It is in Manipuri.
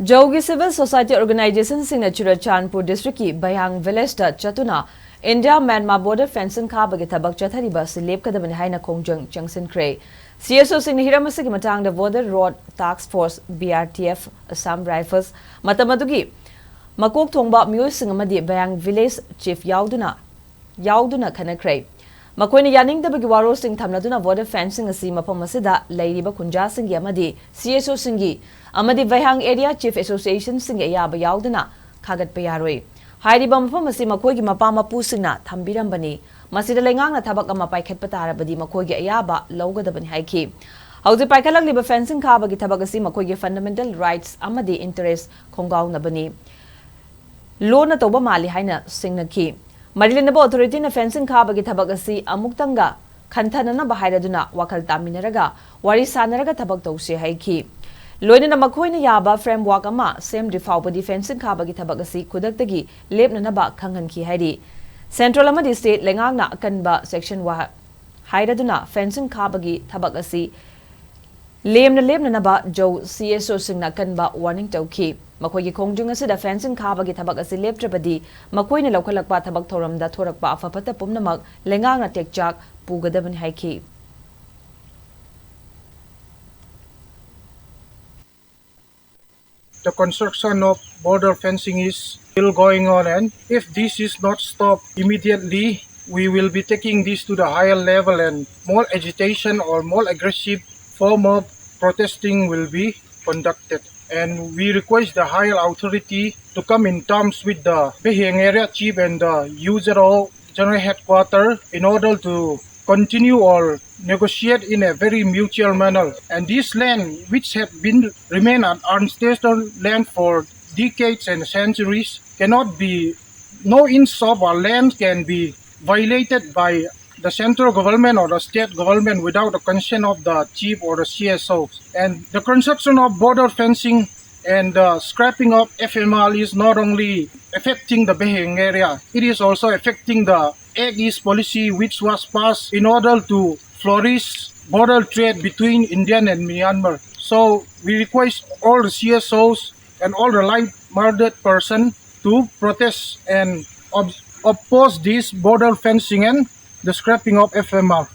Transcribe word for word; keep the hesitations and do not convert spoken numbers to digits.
ꯖꯧꯒꯤ civil society organizationꯁꯤꯡꯅ ꯆꯨꯔꯆꯥꯟꯄꯨꯔ districtꯀꯤ ꯕꯌꯥꯡ villageꯇ ꯆꯠꯇꯨꯅ India Myanmar border fencing ꯈꯥꯕꯒꯤ ꯊꯕꯛ ꯆꯠꯊꯔꯤꯕ ꯑꯁꯤ ꯂꯦꯞꯀꯗꯕꯅꯤ ꯍꯥꯏꯅ ꯈꯣꯡꯖꯪ ꯆꯪꯁꯤꯟꯈ꯭ꯔꯦ꯫ CSOꯁꯤꯡꯅ ꯍꯤꯔꯝ ꯑꯁꯤꯒꯤ ꯃꯇꯥꯡꯗ Border Road Task Force, BRTF, Assam Rifles, ꯃꯇꯝ ꯑꯗꯨꯒꯤ ꯃꯀꯣꯛ ꯊꯣꯡꯕ ꯃꯤꯑꯣꯏꯁꯤꯡ ꯑꯃꯗꯤ ꯕꯌꯥꯡ village chief ꯌꯥꯎꯗꯨꯅ ꯌꯥꯎꯗꯨꯅ ꯈꯟꯅꯈ꯭ꯔꯦ꯫ ꯃꯈꯣꯏꯅ ꯌꯥꯅꯤꯡꯗꯕꯒꯤ ꯋꯥꯔꯣꯜꯁꯤꯡ ꯊꯝꯅꯗꯨꯅ border fencing ꯑꯁꯤ ꯃꯐꯝ ꯑꯁꯤꯗ ꯂꯩꯔꯤꯕ ꯈꯨꯟꯖꯥꯁꯤꯡꯒꯤ ꯑꯃꯗꯤ CSOꯁꯤꯡꯒꯤ ꯑꯃꯗꯤ ꯕꯩꯍꯥꯡ area chief associationꯁꯤꯡꯒꯤ ꯑꯌꯥꯕ ꯌꯥꯎꯗꯅ ꯈꯥꯒꯠꯄ ꯌꯥꯔꯣꯏ꯫ ꯍꯥꯏꯔꯤꯕ ꯃꯐꯝ ꯑꯁꯤ ꯃꯈꯣꯏꯒꯤ ꯃꯄꯥ ꯃꯄꯨꯁꯤꯡꯅ ꯊꯝꯕꯤꯔꯝꯕꯅꯤ꯫ ꯃꯁꯤꯗ ꯂꯩꯉꯥꯛꯅ ꯊꯕꯛ ꯑꯃ ꯄꯥꯏꯈꯠꯄ ꯇꯥꯔꯕꯗꯤ ꯃꯈꯣꯏꯒꯤ ꯑꯌꯥꯕ ꯂꯧꯒꯗꯕꯅꯤ ꯍꯥꯏꯈꯤ꯫ ꯍꯧꯖꯤꯛ ꯄꯥꯏꯈꯠꯂꯛꯂꯤꯕ fencing ꯈꯥꯕꯒꯤ ꯊꯕꯛ ꯑꯁꯤ ꯃꯈꯣꯏꯒꯤ fundamental rights ꯑꯃꯗꯤ interest ꯈꯣꯡꯒꯥꯎꯅꯕꯅꯤ꯫ ꯂꯣꯟꯅ ꯇꯧꯕ ꯃꯥꯜꯂꯤ ꯍꯥꯏꯅ ꯁꯤꯡꯅꯈꯤ꯫ ꯃꯔꯤ ꯂꯩꯅꯕ authorityꯅ fencing ꯈꯥꯕꯒꯤ ꯊꯕꯛ ꯑꯁꯤ ꯑꯃꯨꯛꯇꯪꯒ ꯈꯟꯊꯅꯅꯕ ꯍꯥꯏꯔꯗꯨꯅ ꯋꯥꯈꯜ ꯇꯥꯃꯤꯟꯅꯔꯒ ꯋꯥꯔꯤ ꯁꯥꯟꯅꯔꯒ ꯊꯕꯛ ꯇꯧꯁꯤ ꯍꯥꯏꯈꯤ꯫ ꯂꯣꯏꯅꯅ ꯃꯈꯣꯏꯅ ꯌꯥꯕ framework ꯑꯃ ꯁꯦꯝꯗ꯭ꯔꯤ ꯐꯥꯎꯕꯗꯤ fencing ꯈꯥꯕꯒꯤ ꯊꯕꯛ ꯑꯁꯤ ꯈꯨꯗꯛꯇꯒꯤ ꯂꯦꯞꯅꯅꯕ ꯈꯪꯍꯟꯈꯤ ꯍꯥꯏꯔꯤ꯫ Central ꯑꯃꯗꯤ state ꯂꯩꯉꯥꯛꯅ ꯑꯀꯟꯕ section ꯋꯥ-, ꯍꯥꯏꯔꯗꯨꯅ fencing ꯈꯥꯕꯒꯤ ꯊꯕꯛ ꯑꯁꯤ ꯂꯦꯝꯅ ꯂꯦꯞꯅꯅꯕ ꯖꯧ CSOꯁꯤꯡꯅ ꯑꯀꯟꯕ warning ꯇꯧꯈꯤ꯫ ꯃꯈꯣꯏꯒꯤ ꯈꯣꯡꯖꯪ ꯑꯁꯤꯗ fencing ꯈꯥꯕꯒꯤ ꯊꯕꯛ ꯑꯁꯤ ꯂꯦꯞꯇ꯭ꯔꯕꯗꯤ ꯃꯈꯣꯏꯅ ꯂꯧꯈꯠꯂꯛꯄ ꯊꯕꯛ ꯊꯧꯔꯝꯗ ꯊꯣꯔꯛꯄ ꯑꯐ ꯐꯠꯇ ꯄꯨꯝꯅꯃꯛ ꯂꯩꯉꯥꯛꯅ ꯇꯦꯛꯆꯥꯛ ꯄꯨꯒꯗꯕꯅꯤ ꯍꯥꯏꯈꯤ꯫ The construction of border fencing is still going on, and if this is not stopped immediately, we will be taking this to the higher level and more agitation or more aggressive form of protesting will be conducted. And we request the higher authority to come in terms with the Beheng area chief and the UZO general headquarter in order to continue or negotiate in a very mutual manner. And this land, which had been remain an unsettled land for decades and centuries, cannot be, no inch of our land can be violated by the central government or the state government without the consent of the chief or the CSO. And the construction of border fencing and the scrapping of FMR is not only affecting the Beheng area, it is also affecting the Act East policy, which was passed in order to flourish border trade between Indian and Myanmar. So we request all the CSOs and all the like-minded person to protest and ob- oppose this border fencing and the scrapping of F M R.